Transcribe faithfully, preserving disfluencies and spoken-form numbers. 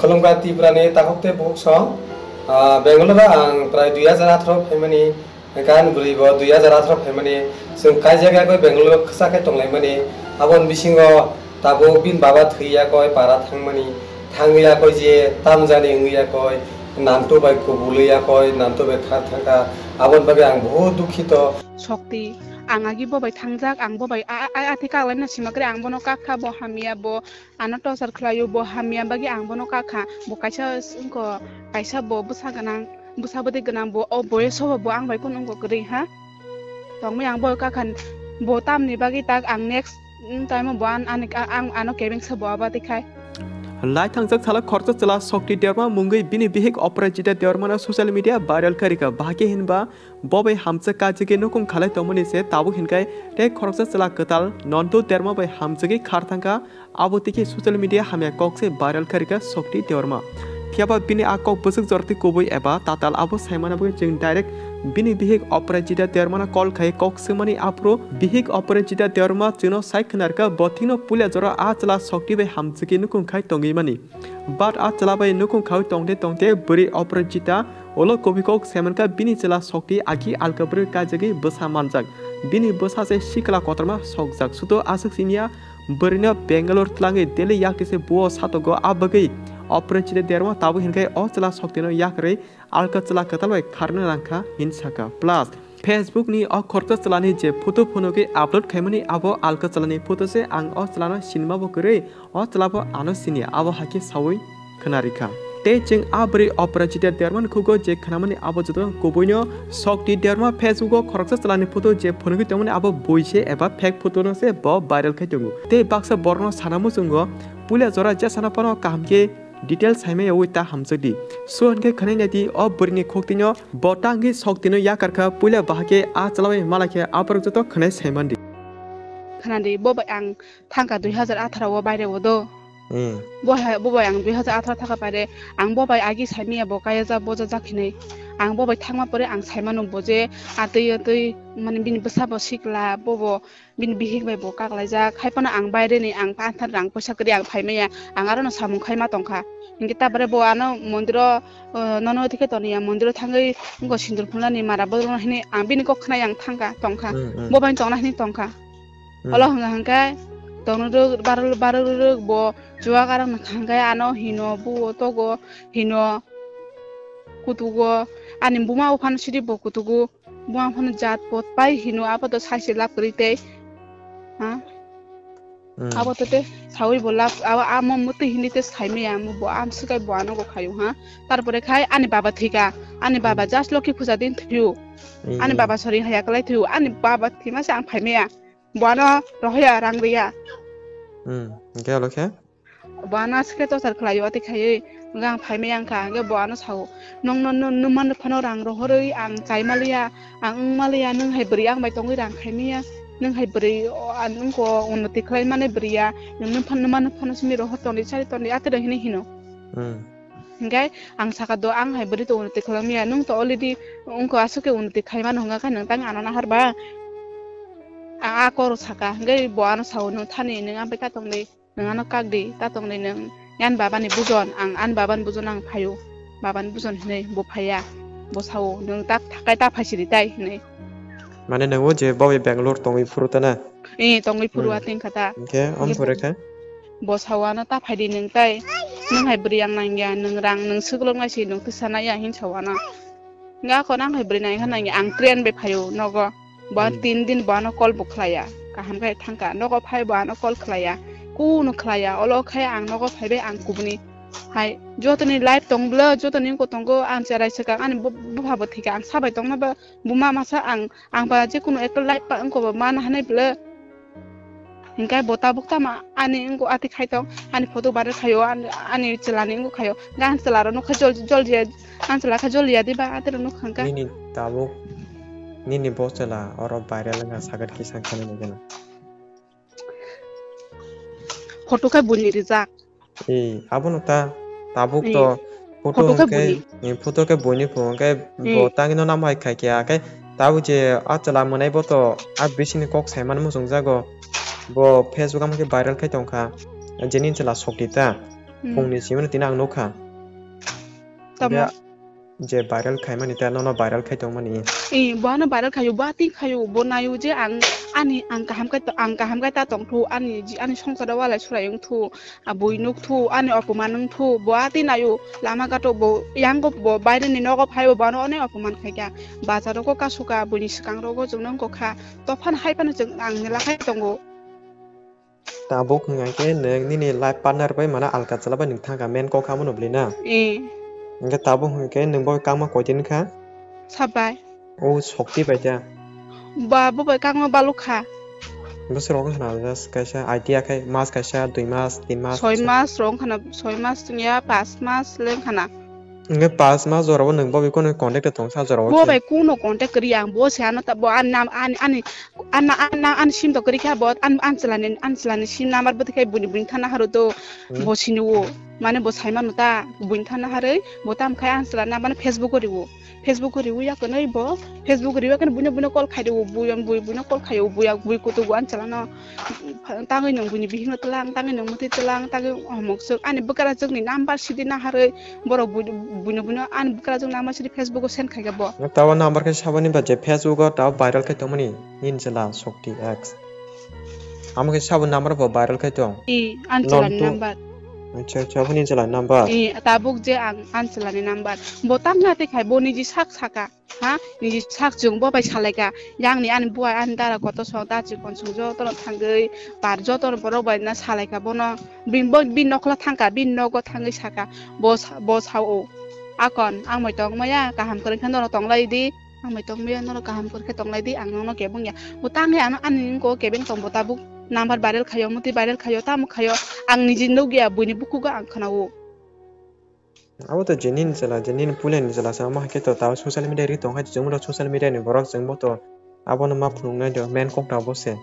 Khulumkha Tripura ni takhuk tei bukhuk song. Ah, Bangalore o ang prai dui hajar atharo phaimani, gan bwrwi bo dui hajar atharo phaimani. Chwng kaijak yakwi Bangalore o kwchak khe tonglaimani. Aboni bisingo tabuk bini baba thwi yakwi para thangmani. Thangwi yakwi je tamjani wngwi yakwi, nantu bai kubului yakwi, nantu bai khar thangkha. Aboni bagwi ang bohut dukhito. Sokti, ang agi bo bai thangjak, ang bo bai a, a, a, ati kaklaina simakre, ang bono kakha, bo hamya, bo ano torture khlaio, bo hamya bagwi ang bono kakha, bo kaisa wngkha, kaisa bo bwsa gwnang, bwsa bwtwi gwnang, bo o boyoso bo ang bai kunu wngkha kwrwi ha. Tongwi ang bo kakha, bo tamni bagwi tak ang next, mm, time o bo an, ani, a, ang ano kebengsa bo aba twi khai. Lai thangjak salo khoroksa chwla Sokti Debbarma mungwi bini bihik Oporajita Debbarmano social media viral khairikha, bahai khe hinba bo bai hamjak kajagwi nukung khalai tongmani se tabuk hinkhai tei khoroksa chwla kwtal Nontu Debbarma bai hamjagwi khar thangkha. Abo twi khe social media hamya kok se viral khairikha Sokti Debbarma. Phiyaba bini a kok bwswk jorotwi kubui eba tatal abo saimana bagwi chwng direct bini bihik Oporajita Debbarmano call khai kok swngmani aphuru bihik Oporajita Debbarma chwngno sai khwnarkha bo thikno puila jora a chwla Sokti bai hamjagwi nukung khai tongwi mani. But a chwla bai nukung khaui tongte tongte bwrwi Oporajita ulo kubui kok saimankha bini chwla Sokti agi alka bwrwi kaijagwi bwsa manjak. Bini bwsa se sikla kotorma sokjak. Sudo aswk siniya bwrwino Bangalore twlangwi Delhi yakti se buo satogo, a bagwi Oporajita Debbarma tabuk hinkhai o chwla Soktino yakarwi alka chwla kwtal bai kharna nangkha hin sakha. Plus, Facebook ni o khoroksa chwlani je photo phunugwi upload khaimani abo alka chwlani photo se, ang o chwlano sinima bo kwrwi, o chwla bo ano sini, abo hai khe saui khwnarikha. Tei chwng a bwrwi Oporajita Debbarmani khugo je khwnamani abo joto kubuino Sokti Debbarma Facebook o khoroksa chwlani photo je phunugwi tongmani abo bui se eba fake photo no se bo viral khai tongo. Tei baksa borokno sana muchungo puila jora jesano phano kaham khe detail saimaya ui ta hamjakdi. So hinkhe khwnai naidi o bwrwini khuktwino bo tangwi Soktino yakarkha, puila bahai khe a chwla bai malai khe aborok joto khwnai saimandi. Khwnadi bo bai ang thangkha dui hajar atharo o baire o do. Hmm. Bo hai, bo bai ang dui hajar atharo thangkha baire, ang bo bai agi saimaya bo kaya ja bo ja jakhinai. Ang bo bai thangma pore ang saimano bo je atwi atwi mane bini bwsa bo sikla bo bo bini bihik bai bo kaklaijak, hai phano ang baire ni ang panthar rang poisa kwrwi ang phaimaya, ang aro no samung khaima tongkha. Hinkhe ta bare bo ano mondiro, uh, nono thike toniya, mondiro thangwi wngkha sindur phulnani mara borok no hini ang bini kok khna yang thangkha tongkha. Hmm, hmm. Bo bai tongna hini tongkha. Hmm. Olo hwnga hwnkhe tongno rwk, barwk, barwk rwk bo chuwak arang hwnkhe ano hino buo togo hino kutugo ani buma uphano sidi bo kutugo. Bo ang phano jat pot pai hino, abo to saise lab kwrwi tei. Ha? Hmm. Abo to te saui bo lab, abo amo mutwi hini te saimaya, amo bo am swkai bo ano go khayo, ha? Tarpore khai ani baba thika, ani baba Hmm. just Lokhi puja din thwiyo. Hmm. Ani baba sori haya kwlai thwiyo, ani baba thima se ang phaimaya. Bo ano rohoya rang riya. Hmm. Hwnkhe alo khe? Bo ano aswk khe torture khlaio, tei khaiwi hwnkhe ang phaimaya wngkha, hwnkhe bo ano sao, "Nwng no, no, nwng mano phano rang rohorwi ang kaima liya, ang wngma liya, nwng hai bwrwi ang bai tongwi rang khaimaya, nwng hai bwrwi, o, ang nwng ko unnoti khlaimani bwrwi ya, nwng, nwng phano, nwng mano phano simi rohor tongdi, chari tongdi," atwrwng hini hino. Hmm. Hwnkhe ang saka do, "Ang hai bwrwi to unnoti khlaimaya, nwng to already wngkha aswk khe unnoti khaimano hwnkha khe nwng tang ano nahar ba?" Ang a koro saka, hwnkhe bo ano sao, "Nwng thani, nwng ang bai kha tongdi." Nwng ano kak di, ta tong di nwng. Ani baba ni bujon, ang ani baba ni bujon ang phaio. Baba ni bujon hinui bo phaiya. Bo sao, "Nwng ta thakai ta phaisiri tai," hinui. Mane nwng o je bo bai Bangalore tongwi phuru ta na? Eh, tongwi phuru Hmm. atwng kha ta. Hwnkhe, om Hwnkhe pore khe? Bo sao ano, "Ta phai di nwng tai. Nwng hai bwrwi ang nangya, nwng rang, nwng swklok nai si, nwng twisa nai ya," hin sao ano. Nga ko nang hai bwrwi nai kha nangya, ang train bai phaio nogo. Bo Hmm. tin din bo ano call bo khlaiya. Kaham khe thangkha. Nogo phai bo ano call khlaiya. Kunu khlaiya. Olo khe ang nogo phaibai ang kubuni. Hai, jotoni life tong bwle, jotoni wngkha tongo, ang cherai swkang, ani bu-, bupha bo thika, ang sabai tongma ba, buma masa ang, ang ba jekunu ekta life ba wngkha bo mana hanai bwle. Hingkai bo tabuk tama ani wngkha ati khai tong, ani photo viral khaio, ani, ani chwlani wngkha khaio. Ga ang chwla rok nukha jol, jol, jol, ang chwla kha jol ya diba, atero nukha hingka. Nini tabuk, nini bo chwla oro viral wngkha sagat kisa khe nini gana. Photo khe buini rijak. Ee, abono ta tabuk Ee, to photo photo khe hwnkhe, buini. Ee, photo khe buini pho, hwnkhe Ee. Bo tangino namo hai khai khe, hwnkhe tabuk je a chwla mwnai bo to a bisingni kok sai mani muchungjago. Bo Facebook amo khe viral khai tongkha, je nini chwla Sokti ta. Hmm. Phungni simi tini ang nukha. Tamo? Ya, je viral khaimani ta nono viral khai tongmani. Eh, bo ano viral khayo, bo ating khayo, bo nayo je ang ani, ang kaham khai to, ang kaham khai ta tongthu, ani ji, ani songsaro walai surai wngthu, a bui nukthu, ani opoman wngthu, bo ating nayo, lama gato bo, yango bo, baire ni nogo phaibo, bo ano onek opoman khaikha. Bazar rogo kasuka, buini swkang rogo chwng nang kokha, tophano hai phano chwng ang nela khai tongo. Tabuk hwnkha khe nwng nini life partner bai mano alka chwla bai nwng thangkha, main kok kha mano bwlwi na? Eh. Hwnkhe tabuk hwnkha khe nwng bo kangma koi din kha? Sabai. O sokti bai da? Ba, bo bai kangma baluk kha. Bwswk rok wngkha na just kaisa idea khai mas kaisa dui mas tin mas? Soi mas rok wngkha na, soi mas wngya pas mas le wngkha na. Hwnkhe pas mas jorabo nwng bo bai kono contact tong sa jorabo bo khe? Bai kono contact kwrwi ang, bo se ano ta, bo ani nam, ani, ani Anna, anna, an sim to kwrwi kha bo, an, an chwlani, an chwlani sim number bo twi khai buini, buini thana haro to. Hmm. Bo sini o, mane bo sai mano ta, buini thana harwi, bo tam khai an chwlana, mane Facebook o riwo. Facebook o riwi ya kwnwi bo, Facebook o riwi ya kwnwi buino, buino call khai riwo, bui, bui, buino call khai o, bui, bui kutugo an chwlano. Tangwi nwng buini bihikno twlang, tangwi nwng mwtwi twlang, tangwi homok swk, ani bwkrajwkni number sidi na harwi, borok bui, buino, buino, ani bwkrajwk number sidi Facebook o send khai kha bo. Tawa number khe saboni ba je Facebook o tawa viral khai tongmani. Nini chwla Shakti X. Amo khe sabo number bo viral khai tong. I, ani chwlani number. Acha, acha, abo nini chwlani number. I, tabuk je ang ani chwlani number. Bo tangna tei khai bo niji sak saka. Ha? Niji sak chwng bo bai salaika. Yang ni ani buai ani dara koto song da chikon song joto no thangwi par joto no borok bai na salaika bono. Bin bo bin nokla thangka bin nogo thangwi saka. Bo sa-, bo sao. Akon ang moi tong maya kaham kwrwng khe norok tong lai di. Ang bai tongmaya norok kaham khe tonglai di, ang nono kebeng ya. Bo tang ya ano ani wngko kebeng tong bo tabuk number viral khayo, muti viral khayo, tamo khayo. Ang niji nugya buini bukugo ang khwnao. Abo to je nini chwla, je nini puila ni chwla sa, omo hai khe to ta social media ri tong hai, chwng bo social media ni borok chwng bo to abono ma phunuk nai do, main kok ta bo se.